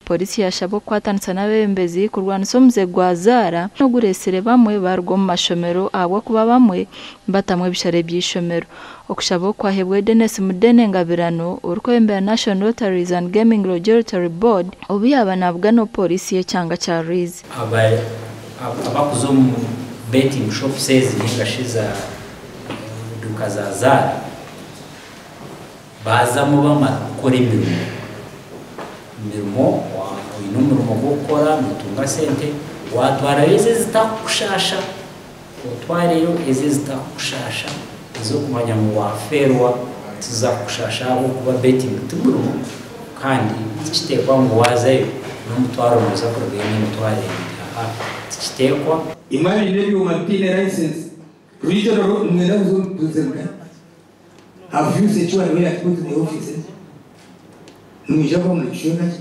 Polisi yashaba okukwatanisa n'abeebembezi kurwanisa omuze gwa zaara ogureetsire bamwe baruga omu mashomero ahabw'okuba bamwe nibatamwa ebishare by'eishomero. Okushaba oku kwahebwe Denis Mudene Ngabirano orikwebembera National Lotteries and Gaming Regulatory Board obu yaaba nabugana Pooriisi y'ekyanga kya Rwizi. Abakuza omu betting shops ezi ninga shi za duuka za zaara baazamu bamara kukora emirimo. Emirimo oine omurimo gw'okukora nootunga sente, waatwarayo ezo ezitakukushaasha, otwareyo ezo ezitakukushaasha ez'okumanya ngu waafeerwa tizizakukushaasha ahabw'okuba betting ti murimo kandi tikiteekwa ngu waazayo n'omutwaro nooza kurugayo n'emitwaro ebiri. Aa tikiteekwa. Imwe abaine ebyoma bitaine license, regional nimwenda kuza omu Have you secured where to put the offices? Nimwija kuba muri kicweka ki?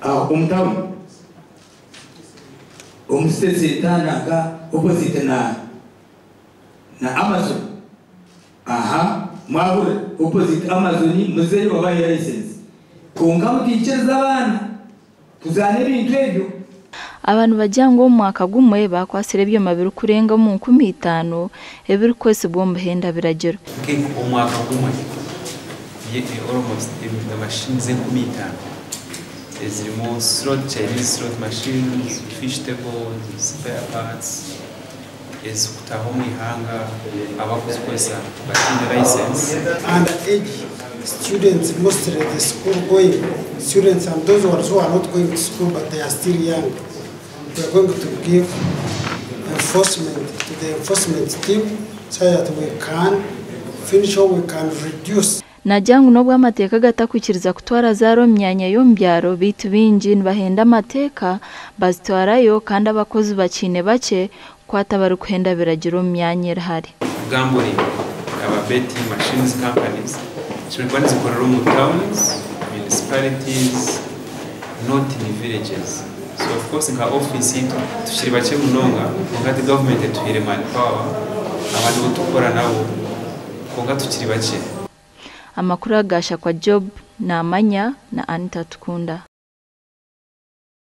Aho omu town. Omu city centre nanka opposite na na Amazon. Aha mwahurira opposite Amazon muzeyo babahe license. Kwonka mutaikiriza abaana kuzaana ebintu ebyo. Aba nibagira ngu omu mwaka gumwe baakwatsire ebyoma birikurenga omu 5000 ebirikukozesibwa omu buhenda biragiro. Omwaka gumwe almost machines 5000 ezirimu slot, Chinese slot machines, fish tables, spare parts ezikutaha omu ihanga abakuzikozesa bataine license. Under age students, mostly the school going students and those ones who are not going to school but they are still young. We are going to give enforcement to the enforcement team so that we can finish or we can reduce. Naagira ngu n'obu amateeka gatakwikiriza kutwara zaara omu myanya y'omu byaro beitu baingi nibahenda amateeka bazitwarayo kandi abakozi bakiine bakye kukwata abarikuhenda biragiro omu myanya eri hare. Gambling, aba betting machines companies zishobora kuba nizikorera omu towns, municipalities not in villages. So of course nka office yitu tukiri bakye munonga kwonka hati government etuhaire man power abantu abu turikukora nabo kwonka tukiri bakye. Amakuru aga Shakwa Job Namanya na Anita Tukunda.